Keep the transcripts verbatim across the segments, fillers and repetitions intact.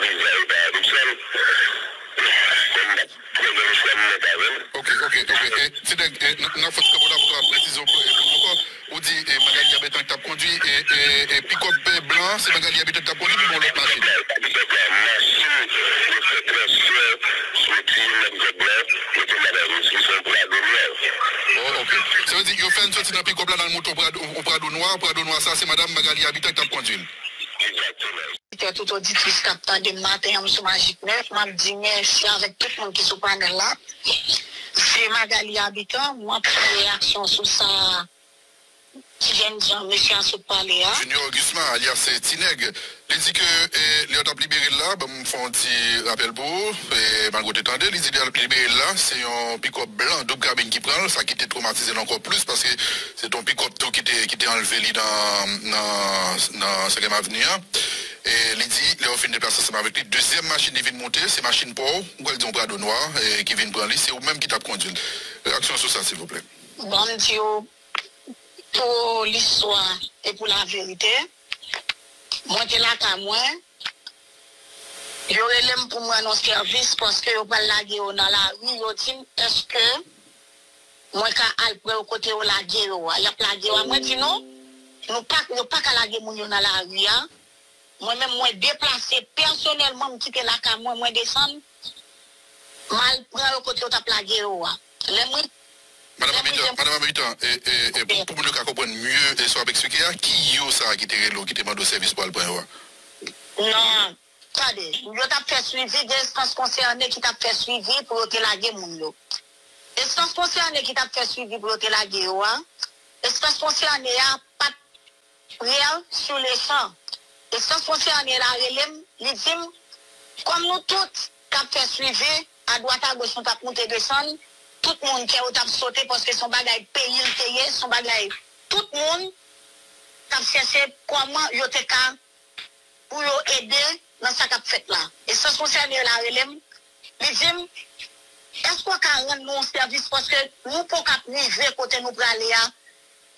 Vizaj pa avèk sèl. Kòm m pa t pran nan sèl mwen pa vle. Ok, ok, ok. E, ti nèg, e, n- n ap fè kanpe la pou kapab presize yon pwen pou nou ankò. Ou di, e, Magalie Habitant ki t ap kondui, e, e, e, pikòp, e, blan, se Magalie Habitant ki t ap kondui, pou yon lòt machin. Machin, yo fè transfè soti nan pikòp blan, yo te nan la resistrasyon Prado nwa. Oh, ok. Sa vle di, yo fè n soti nan pikòp la, nan moto Prado, yon Prado nwa, Prado nwa sa, se madanm Magalie Habitant ki t ap kondui l. Egzakteman. Oditè, tout oditris k ap tande m maten an, m sou Magik nèf, m ap di mèsi avèk tout moun ki sou panèl la. Se Magalie Habitant, m ap fè reyaksyon sou sa ti jènjan mesye a sot pale a. Junior Gusma, alyas, eh, Ti Nèg, li di ke, eh, lè yo t ap libere l la, ban m fè yon ti rapèl pou ou, eh, malgre w te tande, li di lè yo t ap libere l la, se yon pikòp blan doub kabin ki pran l, sa ki te twomatize l ankò plis, paske se te yon pikòp tou ki te, ki te anlve li nan, nan, nan senkyèm avni an. E li di, lè yo fin deplase ansanm avèk li, dezyèm machin li vin moute, se machin pa w, m kwè l di yon Prado nwa, eh, ki vin pran li, se ou menm ki t ap kondui l. Reyaksyon sou sa, silvouplè. Bon, m di w, pou listwa e pou laverite, mwen te lakay mwen, yo rele m pou m rann yon sèvis paske yo pral lage yo nan lari, yo di m, èske mwen ka al pran yo kote yo lage yo a? Y ap lage yo a? Mwen di non, nou pa, yo pa ka lage moun yo nan lari a. Mwen menm, mwen deplase pèsonèlman, m kite lakay mwen, mwen desann, m al pran yo kote yo t ap lage yo a. Lè mwen, Madan lè mwen Habitant, Madan Habitant, e, e, e, pou, pou moun yo ka konprann mye, e, sa w ap eksplike a, ki yo sa a ki te rele w, ki te mande w sèvis pou al pran yo a? Non, tande, yo t ap fè swivi, gen enstans konsène ki t ap fè swivi pou yo te lage moun yo. Enstans konsène ki t ap fè swivi pou yo te lage yo a, enstans konsène a pa t prè sou le chan. Enstans konsène la rele m, li di m, kòm nou tout t ap fè swivi, adwat agoch nou t ap moute desann, tout moun kè yo t ap sote paske se yon bagay peyi l te ye, se yon bagay tout moun t ap chèche kòman yo te ka pou yo ede nan sa k ap fèt la. Enstans konsène la rele m, li di m, èske w ka rann nou yon sèvis paske nou poko ap rive kote nou prale a?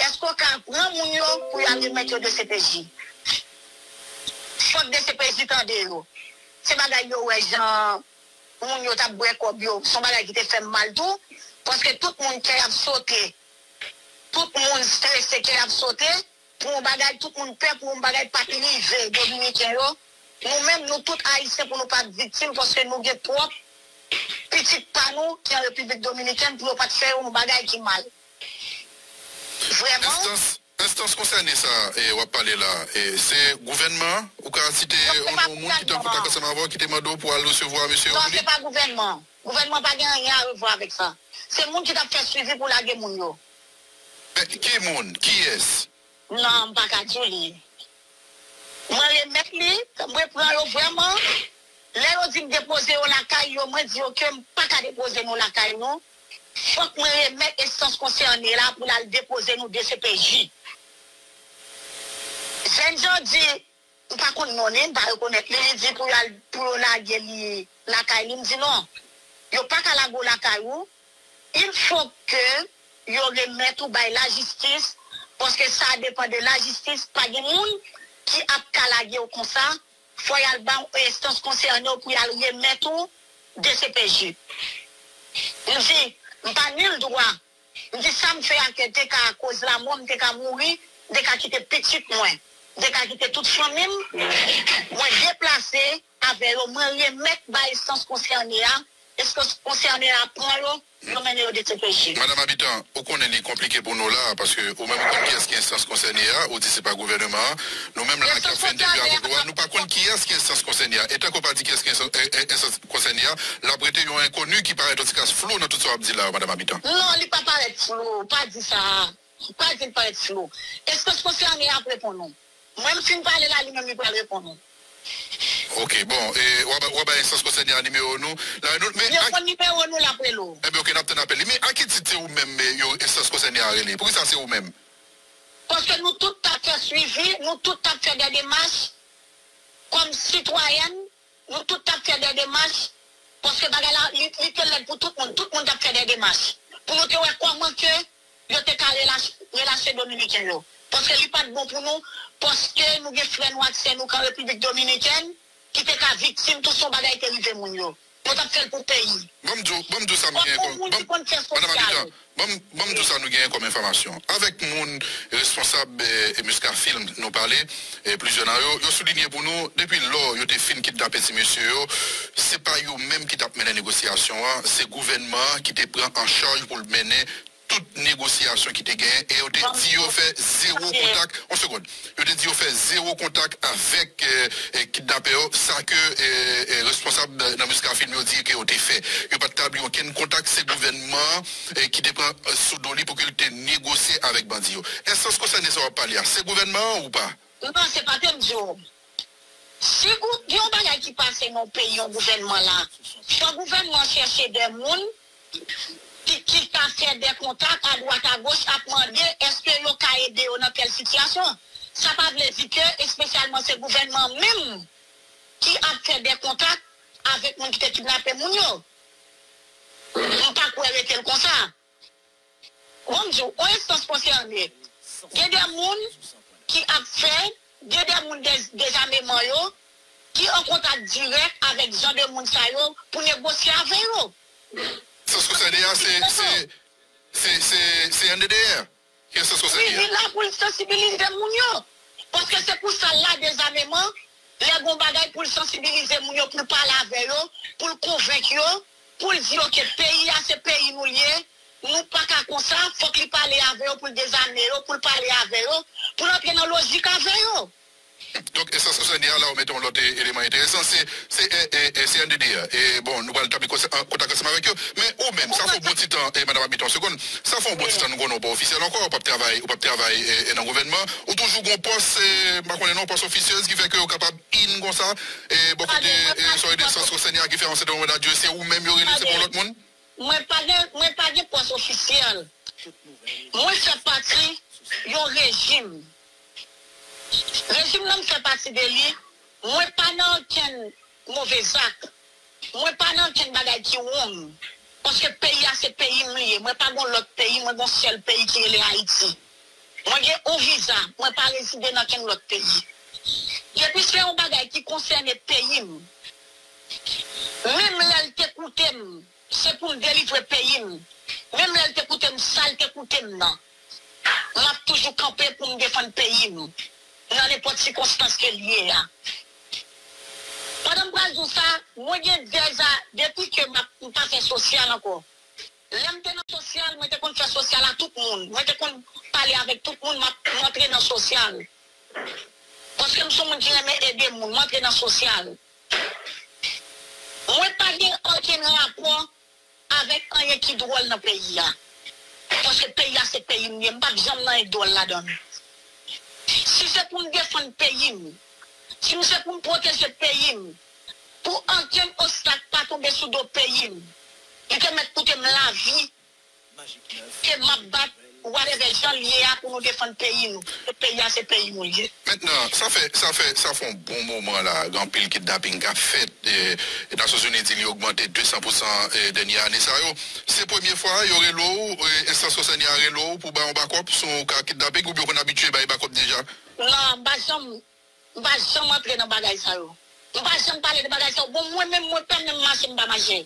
Èske w ka pran moun yo pou y al remèt yo D C P J? Fòk D C P J tande yo. Se bagay yo wè jan moun yo t ap bwè kòb yo. Se yon bagay ki te fè m mal tou, paske tout moun kè y ap sote, tout moun strese kè y ap sote, pou yon bagay, tout moun pè pou yon bagay pa t rive Dominiken yo. Nou menm, nou tout Ayisyen pou nou pa t viktim, paske nou gen twòp pitit pa nou ki an Repiblik Dominikèn pou yo pa t fè yo yon bagay ki mal. Vrèman. Enstans, enstans konsène sa, e, w ap pale la, e, se gouvènman, ou ka site yon non moun ki te an kontak ansanm avè w, ki te mande w pou al resevwa mesye yo pou li? Non, se pa gouvènman. Gouvènman pa gen anyen a wè avèk sa. Se moun ki t ap fè swivi pou lage moun yo. Men, ki moun? Kiyès? Non, m pa ka di w li. Mwen remèt li, mwen pran yo vrèman. Lè yo di m depoze yo lakay yo, mwen di yo ke m pa ka depoze nou lakay nou. Fòk mwen remèt enstans konsène la pou l al depoze nou D C P J. Jènjan di, m pa konn non li, m pa rekonèt li, li di pou y al, pou yo lage li lakay li. M di non, yo pa ka lage w lakay ou. Il faut que yo remèt ou bay lajistis, paske sa depann de lajistis. Pa gen moun ki ap ka lage w konsa. Fò y al ba enstans konsène w pou y al remèt ou D C P J. M di, m pa ni l dwa. M di sa m fè a ke te ka koz lanmò, m te ka mouri, m te ka kite pitit mwen, m te ka kite tout fanmi m. Mwen deplase avè yo, mwen remèt bay enstans konsène a, enstans konsène a pran yo, yo mennen yo D C P J. Madan Habitant, ou konnen li konplike pou nou la, paske ou menm ou konn kiyès ki enstans konsène a, ou di se pa gouvèneman an. Nou menm la ki ap fè entèvyou avèk ou a, nou pa konn kiyès ki enstans konsène a. E tanke w pa di kiyès ki enstans, e, e, enstans konsène a, l ap rete yon enkoni ki parèt yon ti kras flou nan tout sa w ap di la yo, Madan Habitant. Non, li pa parèt flou, pa di sa. Pa di l parèt flou. Enstans konsène a ap reponn ou. Mwen m fin pale la, li menm li pral reponn ou. Ok, bon, e, w a ba, w a bay enstans konsène a nimewo nou. La, nou, men, yo konn nimewo nou, l ap rele w. Enben, ok, n ap tann apèl li. Men a ki tit se ou menm, e, yo, enstans konsène a rele? Poukisa se ou menm? Paske nou tout t ap fè swivi, nou tout t ap fè dè demach kòm sitwayèn, nou tout t ap fè dè demach, paske bagay la, li, li te lèd pou tout moun, tout moun t ap fè dè demach. Pou nou te wè kòman ke yo te ka relache, relache Dominiken yo. Paske li pa t bon pou nou, paske nou gen frè nou ak sè nou k an Repiblik Dominikèn, ki te ka viktim, tout se yon bagay te rive moun yo. Yo t ap fè l pou peyi. Ban m di w, ban m di w sa m genyen kòm, ban m, madanm Abitan, ban m, ban m di w sa nou genyen kòm enfòmasyon. Avèk moun responsab, eh, Muscafilm nou pale, eh, plizyè nan yo, yo soulinye pou nou, depi lò yo te fin kidnape ti mesye yo, se pa yo menm ki t ap mennen negosyasyon an, se gouvènman an ki te pran an chaj pou l mennen tout negosyasyon ki te genyen, e yo te di yo fè zewo kontak, yon segond, yo te di yo fè zewo kontak avèk, eh, eh, kidnapè yo, sa ke, eh, eh, responsab nan Muscafilm yo di ke yo te fè. Yo pa t tabli okenn kontak, se gouvènman an, eh, ki te pran, eh, sou do li pou ke l te negosye avèk bandi yo. Enstans konsène sa w ap pale a, se gouvènman an ou pa? Non, se pa te m di w. Si gou-, gen yon bagay ki pase nan yon peyi, yon gouvènman la, fò gouvènman an chèche de moun ki, ki ka fè de kontak adwat agoch ap mande èske yo ka ede yo nan tèl sitiyasyon. Sa pa vle di ke espesyalman se gouvènman menm ki ap fè de kontak avèk moun ki te kidnape moun yo. M pa kwè rete l konsa. Bon, m di w, yon enstans konsène. Gen de moun ki ap fè, gen de moun dez-, dezameman yo, ki an kontak dirèk avèk jan de moun sa yo pou negosye avè yo. Enstans konsène a, se, se, se, se, se N D D R ki enstans konsène a. Wi, li la pou l sansibilize moun yo. Paske se pou sa l la, dezameman, lè gon bagay pou l sansibilize moun yo, pou l pale avè yo, pou l konvenk yo, pou l di yo ke peyi a se peyi nou l ye, nou pa ka konsa, fòk li pale avè yo, pou l dezame yo, pou l pale avè yo, pou l antre nan lojik avè yo. Donk, enstans konsène a la, ou mete yon lòt, eh, eleman enteresan, se, se, eh, eh, eh, se N D D R. E, bon, nou pral tabli konse-, an, kontak ansanm avèk yo. Men ou menm, sa fè yon bon ti tan, eh, madanm Abitan, yon segond, sa fè yon bon ti tan nou konnen w pa ofisyèl ankò, ou p ap travay, ou p ap travay, eh, eh, nan gouvènman. Ou toujou gon pòs, eh, m pa konnen non, pòs ofisyèz ki fè ke ou kapab in konsa, eh, bò kote, eh, sa w rele enstans konsène a ki fè yon sèten nonb dadjè, se ou menm yo rele, se pa yon lòt moun? Mwen pa gen, mwen pa gen pòs ofisyèl. Mwen fè pati yon rejim. Rejim nan m fè pati de li, mwen pa nan okenn move zak. Mwen pa nan okenn bagay ki wrong. Paske peyi a se peyi m li ye. Mwen pa gon lòt peyi, mwen gon sèl peyi ki rele Ayiti. Mwen gen yon viza, mwen pa rezide nan okenn lòt peyi. Depi se yon bagay ki konsène peyi m, menm lè l te koute m, se pou m delivre peyi m. Menm lè l te koute m, sa l te koute m nan, m ap toujou kanpe pou m defann peyi m, nan nenpòt sikonstans ke l ye a. Pandan m pral di w sa, mwen gen dèza, depi ke m ap, m pa fè sosyal ankò. Lè m te nan sosyal, mwen te konn fè sosyal a tout moun. Mwen te konn pale avèk tout moun, m ap, m antre nan sosyal. Paske m se yon moun ki renmen ede moun, m antre nan sosyal. Mwen pa gen okenn rapò avèk anyen ki dwòl nan peyi a. Paske peyi a se peyi m ye, m p ap janm nan anyen dwòl ladan l. Si se pou m defann peyi m, si m se pou m pwoteje peyi m, pou okenn obstak pa tonbe sou do peyi m, li te mèt koute m lavi, ke m ap bat, whatever jan l ye a pou nou defann peyi nou. Peyi a se peyi nou l ye. Mentnan, sa fè, sa fè, sa fè yon bon moman la, gen anpil kidnaping k ap fèt. E, e Nasyonzini di li ogmante de san pousan, e, dènye ane sa yo. Se premye fwa yo rele w, e, enstans konsène a rele w pou ba yon bakòp sou yon ka kidnaping, oubyen w konn abitye bay bakòp deja? Non, m pa janm, m pa janm antre nan bagay sa yo. M pa janm pale de bagay sa yo. Bon, mwen menm, mwen pè menm mache, m pa mache.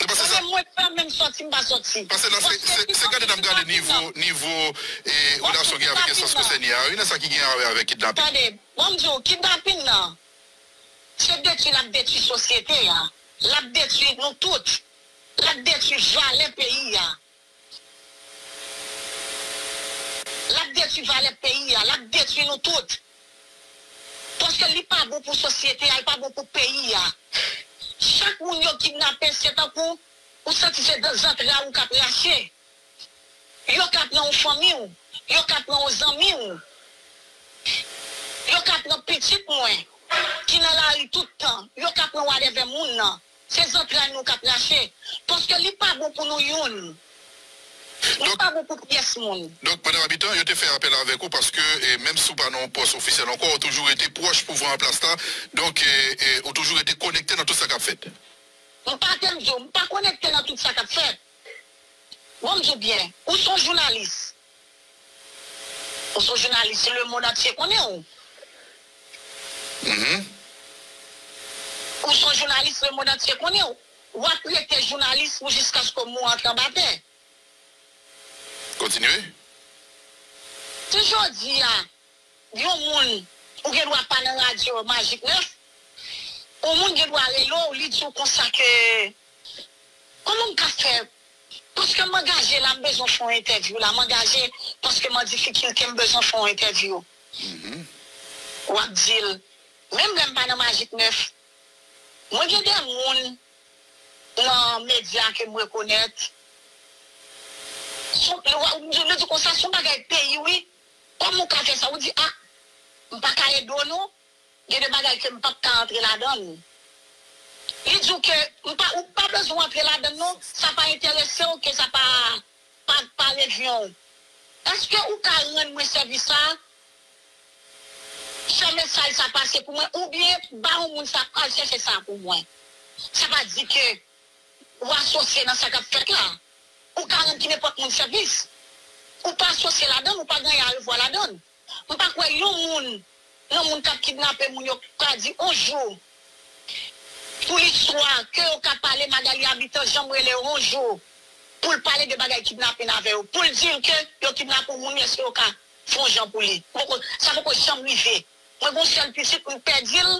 Mwen menm, mwen pè menm sòti, m pa sòti. Paske se, se, se gade n ap gade nivo, nivo, e, relasyon gen avèk enstans konsène a, wi, nan sa ki gen a wè avèk kidnaping. Tande, bon, m di w, kidnaping nan, se detwi l ap detwi sosyete a. L ap detwi nou tout. L ap detwi valè peyi a. L ap detwi valè peyi a, l ap detwi nou tout. Paske li pa bon pou sosyete a, li pa bon pou peyi a. Chak moun yo kidnape, se tankou ou santi se zantray ou k ap rache. Yo ka pran yon fanmi w, yo ka pran yon zanmi w, yo ka pran pitit mwen ki nan lari tout tan, yo ka pran whatever moun nan. Se zantray nou k ap rache. Paske li pa bon pou nou youn. Li pa bon pou pyès moun. Donk, madanm Abitan, yo te fè apèl avèk ou paske, e, menm si w pa nan yon pòs ofisyèl ankò, ou toujou rete pwòch pouvwa an plas la. Donk, e, e, ou toujou rete konekte nan tout sa k ap fèt. M pa te m di w, m pa konekte nan tout sa k ap fèt. Bon, m di w byen, ou se yon jounalis. Ou se yon jounalis, lemonn antye konnen w. Mhm. Ou se yon jounalis, lemonn antye konnen w. W ap rete jounalis pou jiskaske mo antre anba tè. Kontinye. Si jodi a, yon moun, ou gen dwa pa nan radyo Magik nèf, yon moun gen dwa rele w, li di w konsa ke, kòman m ka fè? Paske m angaje la, m bezwen fè yon entèvyou la, m angaje paske m an difikilte, m bezwen fè yon entèvyou. W ap di l, menm lè m pa nan Magik nèf, mwen gen de moun nan medya ke m rekonèt. Son, le, le di konsa, son bagay peyi, wi. Kòman ou ka fè sa? Ou di, a, m pa ka ede w non. Gen de bagay ke m p ap ka antre ladan l. Li di w ke m pa, ou pa bezwen antre ladan l non. Sa pa enterese w, ke sa pa, pa, pa revyen w. Èske ou ka rann mwen sèvis sa? Fè mesaj sa pase pou mwen, oubyen ba yon moun sa al chèche sa pou mwen. Sa pa di ke ou asosye nan sa k ap fèt la. Ou ka rann ki nenpòt moun sèvis. Ou pa asosye ladan l, ou pa gen anyen a revwa ladan l. M pa kwè yon moun nan moun k ap kidnape moun yo ka di yon jou pou listwa ke yo ka pale Magalie Habitant janm rele yo yon jou pou l pale de bagay kidnapin avè yo. Pou l di l ke yo kidnape yon moun, èske yo ka fè yon jan pou li? Poko, sa poko janm rive. Mwen gen yon sèl pitit, m pèdi l.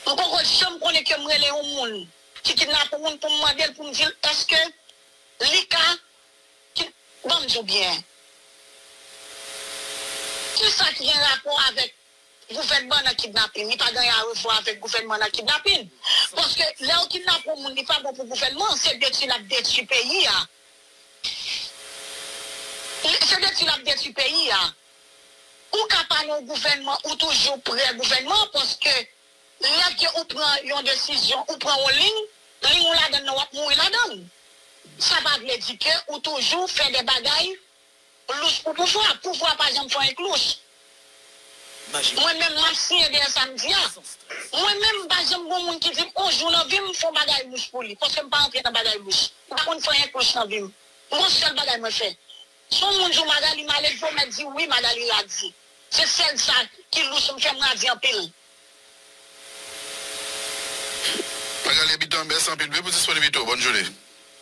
M poko janm konnen ke m rele yon moun ki kidnape yon moun pou m mande l, pou m di l èske li ka ki, ban m di w byen. Kisa ki gen rapò avèk gouvènman nan kidnapin? Li pa gen anyen a revwa avèk gouvènman nan kidnapin. Paske lè yo kidnape yon moun, li pa bon pou gouvènman, se detwi l ap detwi peyi a. Se detwi l ap detwi peyi a. Ou ka pa nan yon gouvènman, ou toujou prè gouvènman, paske lè ke ou pran yon desizyon, ou pran yon liy, liy ou ladan nan, w ap mouri ladan l. Sa pa vle di ke ou toujou fè de bagay louch pou pouvwa. Pouvwa pa janm fè anyen k louch. Mwen menm, m ap siyen dèyè sa m di a. Mwen menm, pa janm gen moun ki di m yon jou nan vi m fè yon bagay louch pou li, paske m pa antre nan bagay louch. M pa konn fè anyen k louch nan vi m. M gon sèl bagay mwen fè. Si yon moun di w Magalie maledve, w mèt di wi, Magalie radi. Se sèl sa ki louch, m fè m radi anpil. Magalie Habitant, mèsi anpil wi pou disponibite w. Bòn jounen.